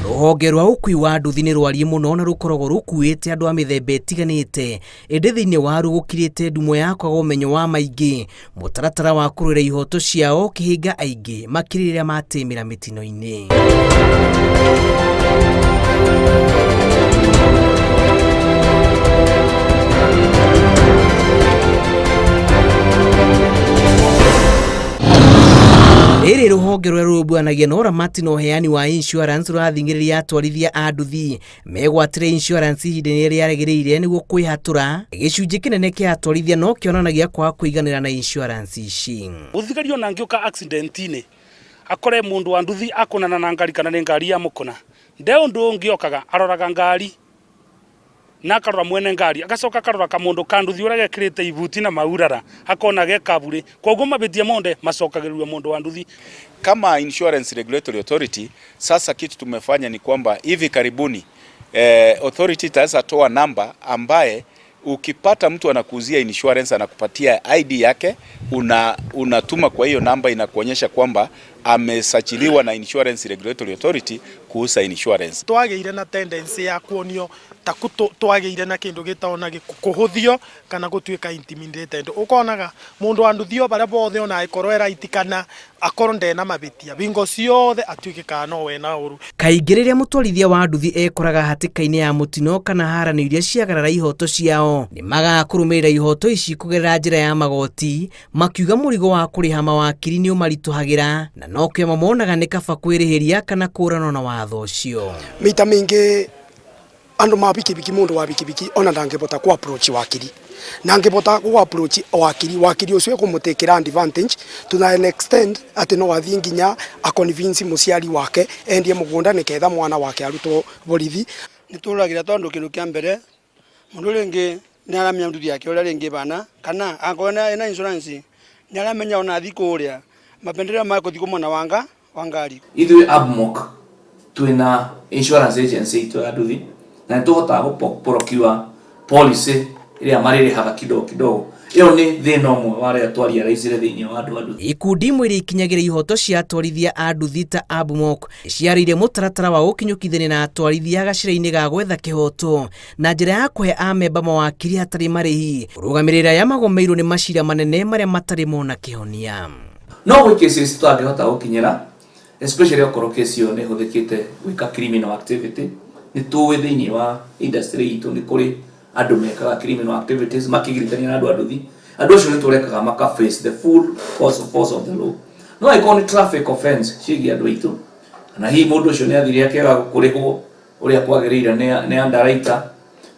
Rũhonge rwa ũkui wa nduthi nĩ rwariĩ mũno na rũkoragwo rũkuĩte andũ a mĩthemba ĩtiganĩte, ĩndĩ thĩinĩ waruo gũkirĩte ndumo ya kwaga ũmenyo wa maingĩ, mũtaratara wa kũrũĩra ihoto ciao ũkĩhĩnga aingĩ makĩria rĩrĩa matĩmĩra mĩtino-inĩ. Rĩrĩ rũhonge rũrĩa rũrũmbũyanagia na ũramati na ũheani wa insurance rũrathing'ĩrĩria atwarithia a nduthi megwatĩre insurance ihinda-inĩ rĩrĩa rĩagĩrĩire nĩguo kwĩhatũra gĩcunjĩ kĩnene kĩa atwarithia no kĩonanagia kwaga kũiganĩra na insurance ici. Mũthigari ona angĩũka accident-inĩ akore mũndũ wa nduthi akũnana na ngari kana nĩ ngari ya mũkũna, nde ũndũ ũngĩ okaga aroraga ngari na akarora mwene ngari agacoka akarora kamundu ka nduthi uria gekirite ibuti na maurara akona ge kaburi koguo mabitia monde macokagĩrĩrio mundu wa nduthi. Kama Insurance Regulatory Authority, sasa kitu tumefanya ni kwamba hivi karibuni authority itaweza toa namba ambaye ukipata mtu anakuuzia insurance anakupatia ID yake, unatuma kwa hiyo namba, inakuonyesha kwamba amesajiliwa na Insurance Regulatory Authority kuuza insurance. Twageire na tendency ya kuonio ta twageire na kindu gitagwo na kuhuthio kana gutuika intimidated, ukonaga mundu wa nduthi o baria bothe ona agikorwo era kana akorwo ndena mabitia bingo ciothe atuikikaga no wena uru. Kaingĩ rĩrĩa mũtwarithia wa nduthi ekoraga hatĩka-inĩ ya mũtino kana haranio iria ciagarara ihoto ciao, nĩ magaga kũrũmĩrĩra ihoto ici kũgerera njĩra ya magoti, makiuga mũrigo wa kũrĩha mawakiri nĩ ũmaritũhagĩra na no kĩo monaga nĩ kaba kwĩrĩhĩria kana kũũranwo na watho ũcio. Mita mingĩ andu ma bikibiki, mundu wa bikibiki ona ndangibota ku approach wakiri, na angibota ku approach wakiri, wakiri ucio ekumutikira advantage to an extent ati no athie nginya aconvince muciari wake endie mugunda niketha mwana wake arutwo borithi. Nituragira tondu kindu kia mbere mundu ringi ni aramenya nduthi yake uria ringi bana kana angona ena insurance ni aramenya ona athi kuria mapendeleo ma kuthi kumona wanga wangari. Ithuĩ ABMOC twina insurance agency itu ya nduthi na nituhotaga gũ procure policy ĩrĩa marĩrĩhaga kidogo kidogo. Ĩyo nĩ thĩna ũmwe wa arĩa twariaraicire thĩinĩ wa andũ a nduthi. Ikundi imwe iria ikinyagĩra ihoto cia atwarithia a nduthi ta ABMOC ciarĩire mũtaratara wa gũkinyũkithania na atwarithia gacĩra-inĩ ga gwetha kĩhoto na njĩra ya kũhe amemba mawakiri hatarĩ marĩhi kũrũgamĩrĩra arĩa magomeirwo nĩ macira manene marĩa matarĩ mona kĩhonia. No gwĩ cases tũtangĩhota gũkinyĩra, especially okorwo case ĩyo nĩ ĩhũthĩkĩte gwĩka criminal activity. Nĩ tũĩ thĩinĩ wa industry itũ nĩ kũrĩ andũ mekaga criminal activities makĩgiritania na andũ a nduthi. Andũ acio nĩ tũrekaga maka face the full force of the law. No angĩkorwo nĩ traffic offense ciĩgiĩ andũ aitũ, kana hihi mũndũ ũcio nĩ athire akĩaga kũrĩhwo ũrĩa kwagĩrĩire nĩ underwriter,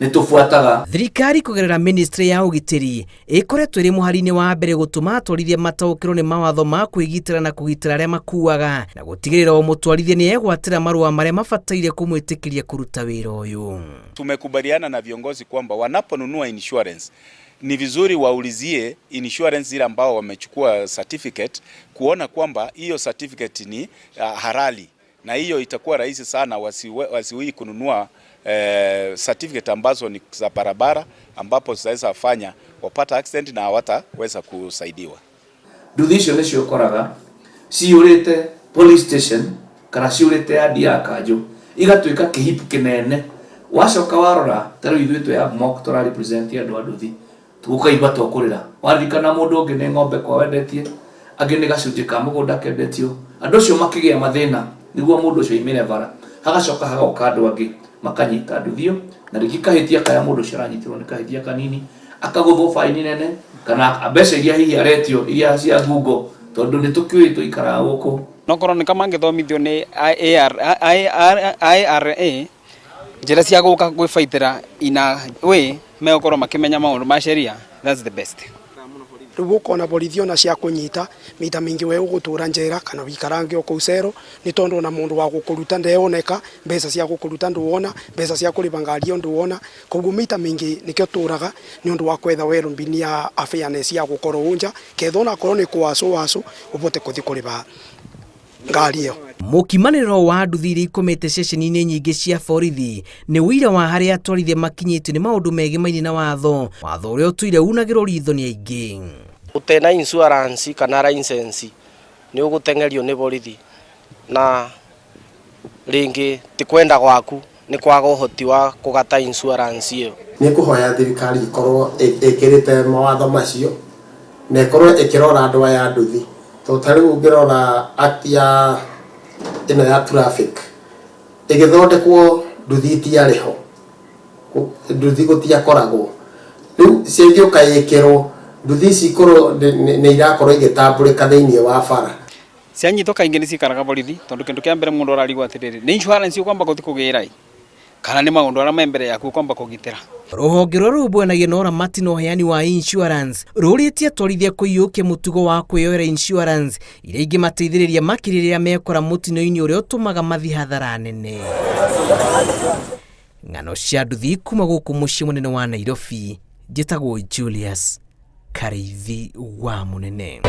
nĩ tũbuataga. Thirikari kũgerera ministry ya ũgitĩri ĩkoretwo ĩrĩ mũhari-inĩ wa mbere gũtũma atwarithia mataũkĩrwo nĩ mawatho ma kwĩgitĩra na kũgitĩra arĩa makuaga na gũtigĩrĩra o mũtwarithia nĩ egwatĩra marũa marĩa mabataire kũmwĩtĩkĩria kũruta wĩra ũyũ. Tumekubaliana na viongozi kwamba wanaponunua insurance ni vizuri waulizie insurance ile ambao wamechukua certificate, kuona kwamba hiyo certificate ni halali, na hiyo itakuwa rahisi sana wasiwi kununua certificate ambazo ni za barabara ambapo zitaweza fanya wapata accident na hawataweza kusaidiwa. Nduthi icio nĩcio ũkoraga ciyũrĩte police station kana ciũrĩte yadi ya kanjũ igatuĩka kĩhipu kĩnene. Wacoka warora ta rĩu ithuĩ twĩ ABMOC tũra represent andũ a nduthi, ũkaigua to kũrĩra. Waririkana mũndũ ũngĩ nĩ ng'ombe kwa wendetie, angĩ nĩ gacunjĩ ka mũgũnda kendetio, andũ acio makĩgĩa mathĩna nĩguo mũndũ ũcio aimĩre bara. Hagacoka hagoka andũ angĩ makanyita nduthi ĩyo, na rĩngĩ kahĩtia karĩa mũndũ ũcio aranyitirwo nĩ kahĩtia kanini, akagũthwo baini nene kana mbeca iria hihi aretio iria cia ngungo, tondũ nĩ tũkĩũĩ tũikaraga gũkũ. No korwo nĩ kamangĩthomithio nĩ IRA njĩra cia gũka gwĩbaitĩra ina way megũkorwo makĩmenya maũndũ ma sheria, that's the best. Rĩu ũkona borithi ona cia kũnyita mita mĩingĩ we ũgũtũra njera kana wikarange o kũu cero, nĩ tondũ ona mũndũ wa gũkũruta ndeoneka, mbeca cia gũkũruta ndũwona, mbeca cia kũrĩba ngari ĩyo ndũwona. Koguo mita mĩingĩ nĩkĩo tũraga nĩ ũndũ wa kwetha well-being ya fairness ya gũkorwo ũnja, ketha onakorwo nĩ kũwacũ wacũ ũbote kũthiĩ kũrĩba ngari ĩyo. Mũkimanĩrĩro wa nduthi iria ikomete ceceni-inĩ nyingĩ cia borithi nĩ ũira wa harĩa atwarithia makinyĩtio nĩ maũndũ megimaine na watho, watho ũrĩa ũtũire unagĩrwo ritho nĩ aingĩ. Ũtena insurance kana license nĩ ũgũteng'erio nĩ borithi na Ringi ti kwenda gwaku, ni kwaga uhoti wa kugata insurance iyo. Nĩ ngũhoya thirikari ikorwo ĩkĩrĩte mawatho macio na ĩkorwo ĩkĩrora andũ aya a nduthi, tondũ ta rĩu ũngĩrora act ya ĩno ya traffic ĩgĩthondekwo, nduthi itiarĩ ho, nduthi gũtiakoragwo. Rĩu cingĩũka ĩkĩrwo nduthi ici ikorwo nĩ irakorwo igĩtambũrĩka thĩinĩ wa bara. Cianyitwo kaingĩ nĩ cikaraga borithi, tondu kindu kia mbere mundu ararigwo atiriri, nĩ insurance ukwamba guthi kugira i kana nĩ maundu aria me mbere yaku ukwamba kugitira. Rũhonge rũrĩa rũrũmbũyanagia na ũramati na ũheani wa insurance rũrĩtie atwarithia kũiyũkia mũtugo wa kwĩyoera insurance iria ingĩmateithĩrĩria makĩria rĩrĩa mekora mũtino-inĩ ũrĩa ũtũmaga mathiĩ hathara nene. Ng'ano cia nduthi kuma gũkũ mũciĩ mũnene wa Nairobi, njĩtagwo Julius Karĩithi wa Mũnene.